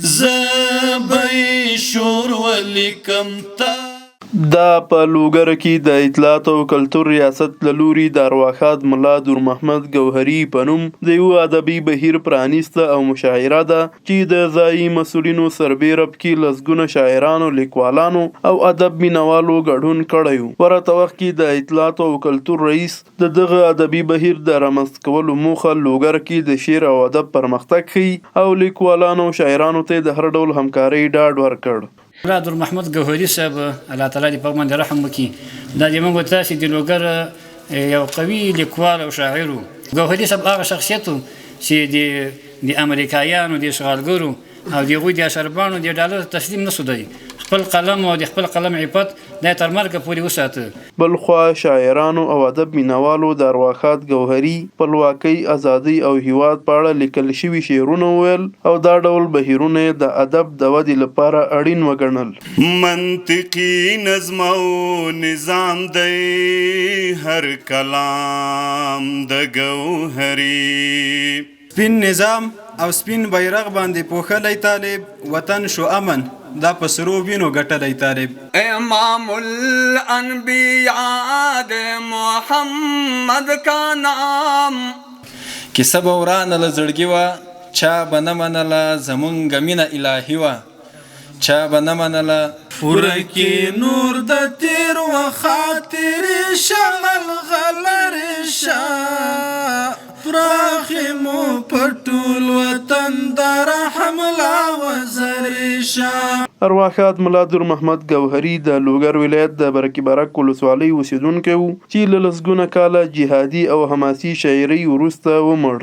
زه به یې شور ولیکم تا. دا په لوګر کې د اطلاعاتو او کلتور ریاست له لوري د ارواښاد ملا درمحمد ګوهري په نوم د یوه ادبي بهیر پرانیسته او مشاعره ده چې د ځايي مسؤلینو سربېره پکې لسګونه شاعرانو، لیکوالانو او ادب مینهوالو ګډون کړی و. ورته وخت کې د اطلاعاتو او کلتور رئیس د دغه ادبي بهیر د رامنځته کولو موخه لوګر کې د شعر او ادب پرمختګ ښيي او لیکوالانو او شاعرانو ته یې د هر ډول همکارۍ ډاډ ورکړ. ملا درمحمد ګوهري صاحب الله تعالی دې په باندې رحم وکړي، دا د موږ تاسې د لوګر یو قوي لیکوال او شاعر و. ګوهري صاحب هغه شخصیت و چې د امریکایانو د اشغالګرو او د هغوی د اشرباڼو د ډالر تسلیم نه سو دی، خپل قلم او د خپل قلم عفت دا تر مرګه پورې وساته. بلخوا شاعرانو او ادب مینهوالو د ارواښاد ګوهري، خپلواکۍ، ازادۍ او هیواد په اړه لیکل شوي شعرونه وویل او دا ډول بهیرونه یې د ادب د ودې لپاره اړین وګڼل. منطقي نظم او نظام دی هر کلام د ګوهري. سپین نظام او سپین بیرغ باندې پوښلی طالب وطن شو امن دا په سرو وینو ګټلی طالب. امام الانبیاء د محمد کا نام. کیسه به ورانه له زړګي وه چا به نه منله زمونږ مینه الهي وه چا به نه منله. ورکې نور د تیر وخت خاطرې شه ملغلرې شه پراخې مو په ټول وطن د رحم لا وزرې شه. ارواښاد ملا درمحمد ګوهري د لوګر ولایت د برکي برک ولسوالۍ اوسېدونکی و چې له لسګونه کاله جهادي او حماسي شاعرۍ وروسته ومړ.